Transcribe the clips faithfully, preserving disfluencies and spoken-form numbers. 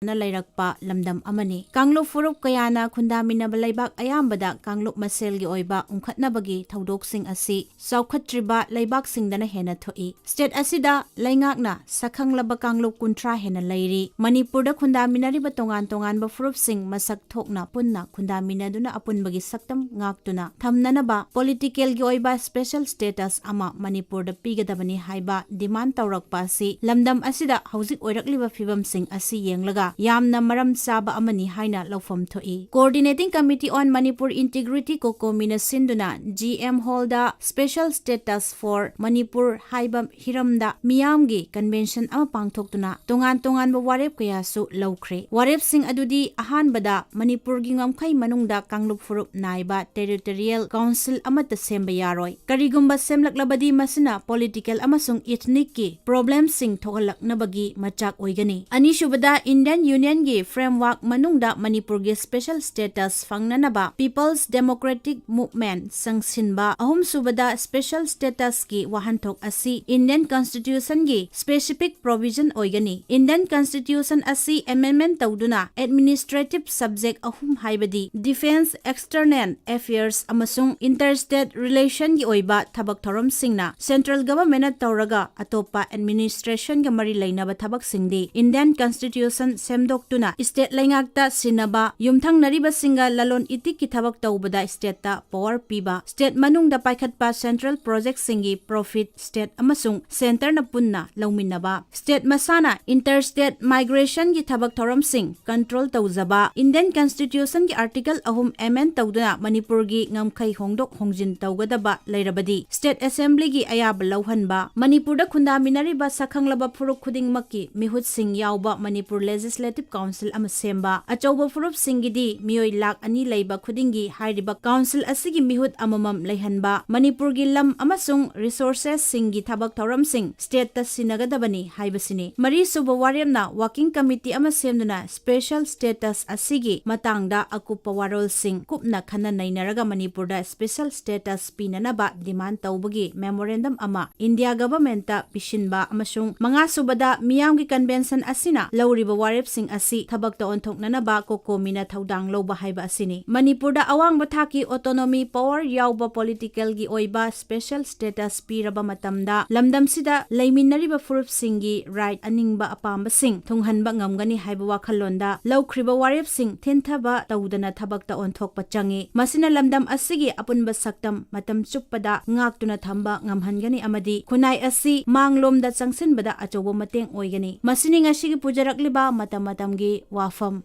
ꯂꯩꯔꯛꯄ ꯂꯝꯗꯝ ꯑꯃꯅꯤ꯫ ꯀꯥꯡꯂꯨꯞ ꯐꯨꯔꯨꯞ ꯀꯌꯥꯅ ꯈꯨꯟꯗꯥꯃꯤꯟꯅꯕ ꯂꯩꯕꯥꯛ ꯑꯌꯥꯝꯕꯗ ꯀꯥꯡꯂꯨꯞ ꯃꯁꯦꯜꯒꯤ ꯑꯣꯏꯕ ꯎꯪꯈꯠꯅꯕꯒꯤ ꯊꯧꯗꯣꯛꯁꯤꯡ ꯑꯁꯤ ꯆꯥꯎꯈꯠꯇ꯭ꯔꯤꯕ ꯂꯩꯕꯥꯛꯁꯤꯡꯗꯅ ꯍꯦꯟꯅ ꯊꯣꯛꯏ꯫ ꯁ꯭ꯇꯦꯠ ꯑꯁꯤꯗ ꯂꯩꯉꯥꯛꯅ ꯁꯛꯈꯪꯂꯕ ꯀꯥꯡꯂꯨꯞ ꯀꯨꯟꯊ꯭ꯔꯥ ꯍꯦꯟꯅ ꯂꯩꯔꯤ꯫ ꯃꯅꯤꯄꯨꯔꯗ ꯈꯨꯟꯗꯥꯃꯤꯟꯅꯔꯤꯕ ꯇꯣꯉꯥꯟ ꯇꯣꯉꯥꯟꯕ ꯐꯨꯔꯨꯞꯁꯤꯡ ꯃꯁꯛ ꯊꯣꯛꯅ ꯄꯨꯟꯅ ꯈꯨꯟꯗꯥꯃꯤꯟꯅꯗꯨꯅ ꯑꯄꯨꯟꯕꯒꯤ ꯁꯛꯇꯝ ꯉꯥꯛꯇꯨꯅ ꯊꯝꯅꯅꯕ ꯄꯣꯂꯤꯇꯤꯀꯦꯜꯒꯤ ꯑꯣꯏꯕ ꯁ꯭ꯄꯦꯁꯦꯜ ꯁ꯭ꯇꯦꯇꯁ ꯑꯃ ꯃꯅꯤꯄꯨꯔꯗ ꯄꯤꯒꯗꯕꯅꯤ ꯍꯥꯏꯕ ꯗꯤꯃꯥꯟ ꯇꯧꯔꯛꯄ ꯑꯁꯤ ꯂꯝꯗꯝ ꯑꯁꯤꯗ ꯍꯧꯖꯤꯛ ꯑꯣꯏꯔꯛꯂꯤꯕ ꯐꯤꯕꯝꯁꯤꯡ ꯑꯁꯤ ꯌꯦꯡꯂꯒ ꯌꯥꯝꯅ ꯃꯔꯝ ꯆꯥꯕ ꯑꯃꯅꯤ ꯍꯥꯏꯅ ꯂꯧꯐꯝ ꯊꯣꯛꯏ꯫ Coordinating Committee on Manipur Integrity, ꯀꯣꯀꯣꯃꯤꯅ ꯁꯤꯟꯗꯨꯅ ꯖꯤ ꯑꯦꯝ ꯍꯣꯜꯗ Special Status for ꯃꯅꯤꯄꯨꯔ ꯍꯥꯏꯕ ꯍꯤꯔꯝꯗ ꯃꯤꯌꯥꯝꯒꯤ ꯀꯟꯚꯦꯟꯁꯟ ꯑꯃ ꯄꯥꯡꯊꯣꯛꯇꯨꯅ ꯇꯣꯉꯥꯟ ꯇꯣꯉꯥꯟꯕ ꯋꯥꯔꯦꯞ ꯀꯌꯥꯁꯨ ꯂꯧꯈ꯭ꯔꯦ꯫ ꯋꯥꯔꯦꯞꯁꯤꯡ ꯑꯗꯨꯗꯤ ꯑꯍꯥꯟꯕꯗ ꯃꯅꯤꯄꯨꯔꯒꯤ ꯉꯝꯈꯩ ꯃꯅꯨꯡꯗ ꯀꯥꯡꯂꯨꯞ ꯐꯨꯔꯨꯞ ꯅꯥꯏꯕ ꯇꯦꯔꯤꯇꯣꯔꯤꯌꯦꯜ ꯀꯥꯎꯟꯁꯤꯜ ꯑꯃꯠꯇ ꯁꯦꯝꯕ ꯌꯥꯔꯣꯏ꯫ ꯀꯔꯤꯒꯨꯝꯕ ꯁꯦꯝꯂꯛꯂꯕꯗꯤ ꯃꯁꯤꯅ ꯄꯣꯂꯤꯇꯤꯀꯦꯜ ꯑꯃꯁꯨꯡ ꯏꯊꯅꯤꯛꯀꯤ ꯄ꯭ꯔꯣꯕ꯭ꯂꯦꯝꯁꯤꯡ ꯊꯣꯛꯍꯜꯂꯛꯅꯕꯒꯤ ꯃꯆꯥꯛ ꯑꯣꯏꯒꯅꯤ꯫ ꯑꯅꯤꯁꯨꯕꯗ, ꯏꯟꯗꯤꯌꯟ ꯌꯨꯅꯤꯌꯟꯒꯤ ꯐ꯭ꯔꯦꯝꯋꯥꯔꯛ ꯃꯅꯨꯡꯗ ꯃꯅꯤꯄꯨꯔꯒꯤ ꯁ꯭ꯄꯦꯁꯦꯜ ꯁ꯭ꯇꯦꯇꯁ ꯐꯪꯅꯅꯕ ꯄꯤꯄꯜꯁ ꯗꯦꯃꯣꯀ꯭ꯔꯦꯇꯤꯛ ꯃꯨꯚꯃꯦꯟꯠ ꯆꯪꯁꯤꯟꯕ꯫ ꯑꯍꯨꯝꯁꯨꯕꯗ, ꯁ꯭ꯄꯦꯁꯦꯜ ꯁ꯭ꯇꯦꯇꯁꯀꯤ ꯋꯥꯍꯟꯊꯣꯛ ꯑꯁꯤ ꯏꯟꯗꯤꯌꯟ ꯀꯟꯁꯇꯤꯇ꯭ꯌꯨꯁꯟꯒꯤ ꯁ꯭ꯄꯦꯁꯤꯐꯤꯛ ꯄ꯭ꯔꯣꯚꯤꯖꯟ ꯑꯣꯏꯒꯅꯤ꯫ ꯏꯟꯗꯤꯌꯟ ꯀꯟꯁꯇꯤꯇ꯭ꯌꯨꯁꯟ ꯑꯁꯤ ꯑꯦꯃꯦꯟꯗꯃꯦꯟꯠ ꯇꯧꯗꯨꯅ ꯑꯦꯗꯃꯤꯅꯤꯁꯇ꯭ꯔꯦꯇꯤꯚ ꯁꯕꯖꯦꯛ ꯑꯍꯨꯝ ꯍꯥꯏꯕꯗꯤ ꯗꯤꯐꯦꯟꯁ, ꯑꯦꯛꯁꯇꯔꯅꯦꯜ ꯑꯦꯐꯤꯌꯔꯁ ꯑꯃꯁꯨꯡ ꯏꯟꯇꯔ ꯁ꯭ꯇꯦꯠ ꯔꯤꯂꯦꯁꯟꯒꯤ ꯑꯣꯏꯕ ꯊꯕꯛ ꯊꯧꯔꯝꯁꯤꯡꯅ ꯁꯦꯟꯇ꯭ꯔꯦꯜ ꯒꯚꯔꯟꯃꯦꯟꯠꯅ ꯇꯧꯔꯒ ꯑꯇꯣꯞꯄ ꯑꯦꯗꯃꯤꯅꯤꯁꯇ꯭ꯔꯦꯁꯟꯒ ꯃꯔꯤ ꯂꯩꯅꯕ ꯊꯕꯛꯁꯤꯡꯗꯤ ꯏꯟꯗꯤꯌꯟ ꯀꯟꯁꯇꯤꯇ꯭ꯌꯨꯁꯟ ꯁꯦꯝꯗꯣꯛꯇꯨꯅ ꯁ꯭ꯇꯦꯠ ꯂꯩꯉꯥꯛꯇ ꯁꯤꯟꯅꯕ, ꯌꯨꯝꯊꯪꯅꯔꯤꯕꯁꯤꯡꯒ ꯂꯂꯣꯟ ꯏꯇꯤꯛꯀꯤ ꯊꯕꯛ ꯇꯧꯕꯗ ꯁ꯭ꯇꯦꯠꯇ ꯄꯋꯥꯔ ꯄꯤꯕ, ꯁ꯭ꯇꯦꯠ ꯃꯅꯨꯡꯗ ꯄꯥꯏꯈꯠꯄ ꯁꯦꯟꯇ꯭ꯔꯦꯜ ꯄ꯭ꯔꯣꯖꯦꯛꯁꯤꯡꯒꯤ ꯄ꯭ꯔꯣꯐꯤꯠ ꯁ꯭ꯇꯦꯠ ꯑꯃꯁꯨꯡ ꯁꯦꯟꯇꯔꯅ ꯄꯨꯟꯅ ꯂꯧꯃꯤꯟꯅꯕ, ꯁ꯭ꯇꯦꯠ ꯃꯁꯥꯅ ꯏꯟꯇꯔ ꯁ꯭ꯇꯦꯠ ꯃꯥꯏꯒ꯭ꯔꯦꯁꯟꯒꯤ ꯊꯕꯛ ꯊꯧꯔꯝꯁꯤꯡ ꯀꯟꯇ꯭ꯔꯣꯜ ꯇꯧꯖꯕ, ꯏꯟꯗꯤꯌꯟ ꯀꯟꯁꯇꯤꯇ꯭ꯌꯨꯁꯟꯒꯤ ꯑꯥꯔꯇꯤꯀꯜ ꯑꯍꯨꯝ ꯑꯦꯃꯦꯟꯗ ꯇꯧꯗꯨꯅ ꯃꯅꯤꯄꯨꯔꯒꯤ ꯉꯝꯈꯩ ꯍꯣꯡꯗꯣꯛ ꯍꯣꯡꯖꯤꯟ ꯇꯧꯒꯗꯕ ꯂꯩꯔꯕꯗꯤ ꯁ꯭ꯇꯦꯠ ꯑꯦꯁꯦꯝꯕ꯭ꯂꯤꯒꯤ ꯑꯌꯥꯕ ꯂꯧꯍꯟꯕ, ꯃꯅꯤꯄꯨꯔꯗ ꯈꯨꯟꯗꯥꯃꯤꯟꯅꯔꯤꯕ ꯁꯛꯈꯪꯂꯕ ꯐꯨꯔꯨꯞ ꯈꯨꯗꯤꯡꯃꯛꯀꯤ ꯃꯤꯍꯨꯠꯁꯤꯡ ꯌꯥꯎꯕ ꯃꯅꯤꯄꯨꯔ ꯂꯦꯖꯤꯁꯂꯦꯇꯤꯚ ꯀꯥꯎꯟꯁꯤꯜ ꯑꯃ ꯁꯦꯝꯕ, ꯑꯆꯧꯕ ꯐꯨꯔꯨꯞꯁꯤꯡꯒꯤꯗꯤ ꯃꯤꯑꯣꯏ ꯂꯥꯈ ꯑꯅꯤ ꯂꯩꯕ ꯈꯨꯗꯤꯡꯒꯤ ꯍꯥꯏꯔꯤꯕ ꯀꯥꯎꯟꯁꯤꯜ ꯑꯁꯤꯒꯤ ꯃꯤꯍꯨꯠ ꯑꯃꯃꯝ ꯂꯩꯍꯟꯕ, ꯃꯅꯤꯄꯨꯔꯒꯤ ꯂꯝ ꯑꯃꯁꯨꯡ ꯔꯤꯁꯣꯔꯁꯦꯁꯁꯤꯡꯒꯤ ꯊꯕꯛ ꯊꯧꯔꯝꯁꯤꯡ ꯁ꯭ꯇꯦꯠꯇ ꯁꯤꯟꯅꯒꯗꯕꯅꯤ ꯍꯥꯏꯕꯁꯤꯅꯤ꯫ ꯃꯔꯤꯁꯨꯕ ꯋꯥꯔꯦꯞꯅ ꯋꯥꯔꯀꯤꯡ ꯀꯃꯤꯇꯤ ꯑꯃ ꯁꯦꯝꯗꯨꯅ ꯁ꯭ꯄꯦꯁꯦꯜ ꯁ꯭ꯇꯦꯇꯁ ꯑꯁꯤꯒꯤ ꯃꯇꯥꯡꯗ ꯑꯀꯨꯞꯄ ꯋꯥꯔꯣꯜꯁꯤꯡ ꯀꯨꯞꯅ ꯈꯟꯅ ꯅꯩꯅꯔꯒ ꯃꯅꯤꯄꯨꯔꯗ ꯁ꯭ꯄꯦꯁꯦꯜ ꯁ꯭ꯇꯦꯇꯁ ꯄꯤꯅꯅꯕ ꯗꯤꯃꯥꯟꯗ ꯇꯧꯕꯒꯤ ꯃꯦꯃꯣꯔꯦꯟꯗꯝ ꯑꯃ ꯏꯟꯗꯤꯌꯥ ꯒꯚꯔꯟꯃꯦꯟꯠꯇ ꯄꯤꯁꯤꯟꯕ ꯑꯃꯁꯨꯡ ꯃꯉꯥꯁꯨꯕꯗ ꯃꯤꯌꯥꯝꯒꯤ ꯀꯟꯚꯦꯟꯁꯟ ꯑꯁꯤꯅ ꯂꯧꯔꯤꯕ ꯋꯥꯔꯦꯞ ꯁꯤꯡ ꯑꯁꯤ ꯊꯕꯛꯇ ꯑꯣꯟꯊꯣꯛꯅꯅꯕ ꯀꯣꯀꯣꯃꯤꯅ ꯊꯧꯗꯥꯡ ꯂꯧꯕ ꯍꯥꯏꯕ ꯑꯁꯤꯅꯤ꯫ ꯃꯅꯤꯄꯨꯔꯗ ꯑꯋꯥꯡꯕ ꯊꯥꯛꯀꯤ autonomy power ꯌꯥꯎꯕ political ꯒꯤ ꯑꯣꯏꯕ special status ꯄꯤꯔꯕ ꯃꯇꯝꯗ ꯂꯝꯗꯝꯁꯤꯗ ꯂꯩꯃꯤꯟꯅꯔꯤꯕ ꯐꯨꯔꯨꯞꯁꯤꯡꯒꯤ right, ꯑꯅꯤꯡꯕ ꯑꯄꯥꯝꯕꯁꯤꯡ ꯊꯨꯡꯍꯟꯕ ꯉꯝꯒꯅꯤ ꯍꯥꯏꯕ ꯋꯥꯈꯜꯂꯣꯟꯗ ꯂꯧꯈ꯭ꯔꯤꯕ ꯋꯥꯔꯦꯞꯁꯤꯡ ꯊꯤꯟꯊꯕ ꯇꯧꯗꯅ ꯊꯕꯛꯇ ꯑꯣꯟꯊꯣꯛꯄ ꯆꯪꯏ꯫ ꯃꯁꯤꯅ ꯂꯝꯗꯝ ꯑꯁꯤꯒꯤ ꯑꯄꯨꯟꯕ ꯁꯛꯇꯝ ꯃꯇꯝ ꯆꯨꯞꯄꯗ ꯉꯥꯛꯇꯨꯅ ꯊꯝꯕ ꯉꯝꯍꯟꯒꯅꯤ ꯑꯃꯗꯤ ꯈꯨꯟꯅꯥꯏ ꯑꯁꯤ ꯃꯥꯡꯂꯣꯝꯗ ꯆꯪꯁꯤꯟꯕꯗ ꯑꯆꯧꯕ ꯃꯇꯦꯡ ꯑꯣꯏꯒꯅꯤ꯫ ꯃꯁꯤꯅꯤ ꯉꯁꯤꯒꯤ ꯄꯨꯖꯔꯛꯂꯤꯕ ꯃꯇꯝ ꯃꯇꯝꯒꯤ ꯋꯥꯐꯝ꯫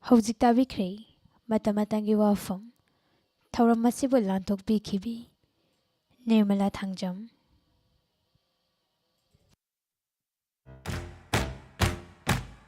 ꯍꯧꯖꯤꯛ ꯇꯥꯕꯤꯈ꯭ꯔꯦ ꯃꯇꯝ ꯃꯇꯝꯒꯤ ꯋꯥꯐꯝ꯫ ꯊꯧꯔꯝ ꯑꯁꯤꯕꯨ ꯂꯥꯟꯊꯣꯛꯄꯤꯈꯤꯕꯤ ꯅꯤꯔꯃꯂꯥ ꯊꯥꯡꯖꯝ꯫